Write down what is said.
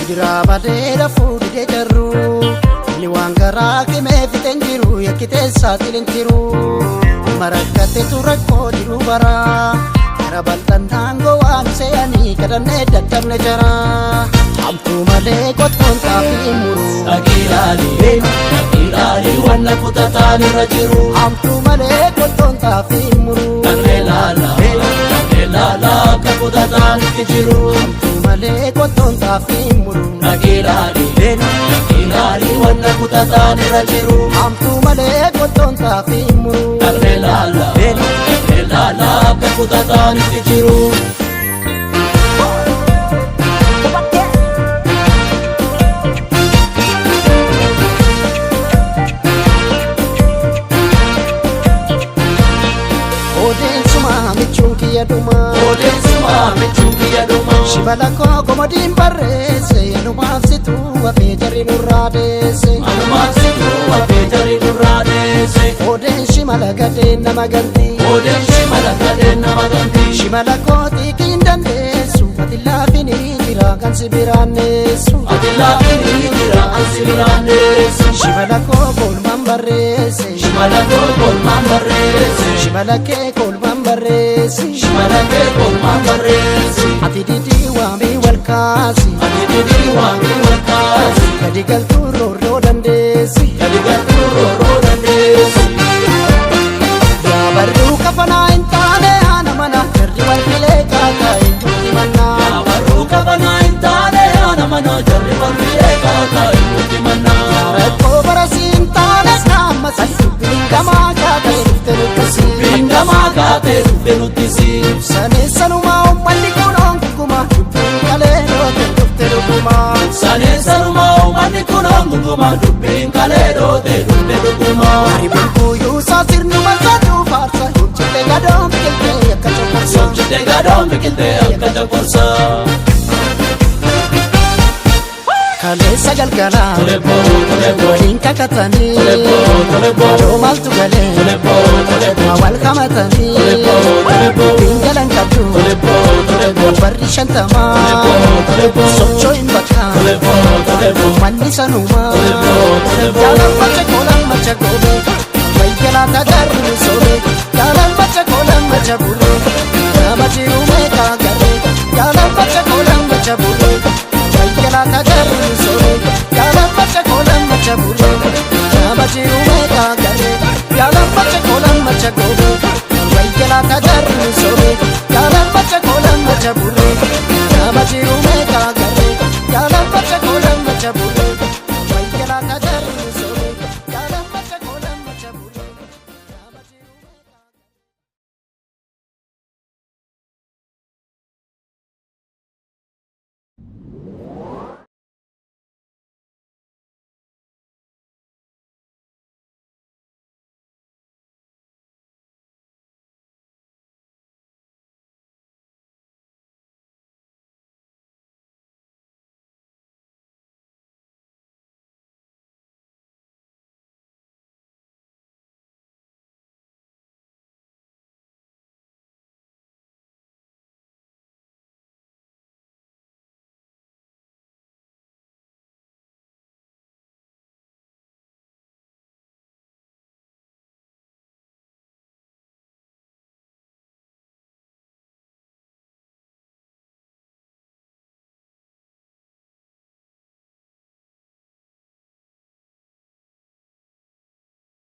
Gibiraa malee rafuu didee jarru. Inni waan garaa qimee fixeen jiru yakkitee saaxileen jiru. Marakkateetu rakkoo jiru bara. Gara bal'aan daangoo waan se'anii kadhannee dadhabne jara. Hamtuu malee qottoon xaafii muru. Dhaqiilaali dhaqiilaali wanna kutataan irra jiru. Hamtuu malee qottoon xaafii muru. Dhaqnee laala dhaqnee laala akka kutataan itti jiru. Hamtuu malee qottoon xaafii muru. Dhaqiilaali dhaqiilaali wanna kutataan irra jiru. Hamtuu malee qottoon xaafii muru. Dhaqnee laala dhaqnee laala akka kutataan itti jiru. Odeensuma michuun kiyya dhumaa. Odeessuma michuun kiyya dhumaa. Shibala koo komodiin barreesse anumaaf situu hafee jarri nurraa deesse. Anumaaf situu hafee jarri nurraa deesse. Odeen shimala gadeen nama ganti. Odeen shimala gadeen nama ganti. Shimala koo xiiqiin dandeessu ati laafinii jira kan si biraan neessu. Ati laafinii jira an si biraan deessu. Shimala koo kolmaan barreesse. Shimala koo kolmaan barreesse. Shimala kee kolmaan barreesse. Shimala kee kolmaan barreesse. Ati didii waamii wal kaasi. Ati didii waamii wal kaasi. Gadi galtuu roorroo dandeessi. Gadi galtuu roorroo dandeessi. Yaa barruu kafanaa hin taane haana mana jarri wal filee kaakaa hin turti mannaa. Abarruu kafanaa hin taane haana mana jarri wal filee kaakaa hin nutti mannaa. Rakkoo barasii hin taane kaammasii dubbiin gamaa kaatee dhufte nuttisi. Bingamaa kaatee dhufte nutti si. Saneessanumaa uummanni kunoon guguma dubbiin kalee dhoote dhufte dhuguma. Saneessanumaa uummanni kunoon guguma dubbiin kalee dhoote dhufte dhuguma. Ribuun kuyyuusaa sirnuma saduu faarsa hojjete gadoon biqiltee akka coqorsa. Hojjete gadoon biqiltee akka coqorsa. Kaleessa galgalaa Tole boo tole boo waliin kakatanii tole boo tole boo yoo maaltu galee tole boo tole boo wal qabatanii tole boo tole boo dubbiin galan qabdu tole boo tole boo barri shantamaa tole boo tole boo sochoo hin bakka tole boo tole boo manni sanumaa tole boo tole boo jaalan macha koolan macha goobee wayyanaa tajaajillu soobee jaalan macha koolan macha bulee nama jiru meeqaa garee jaalan macha koolan macha bulee wayyanaa tajaajillu soobee jaalan macha koolan macha bulee nama jiru meeqaa garee jaalan macha koolan macha goobee wayyanaa tajaajillu soobee jaalan macha koolan macha bulee.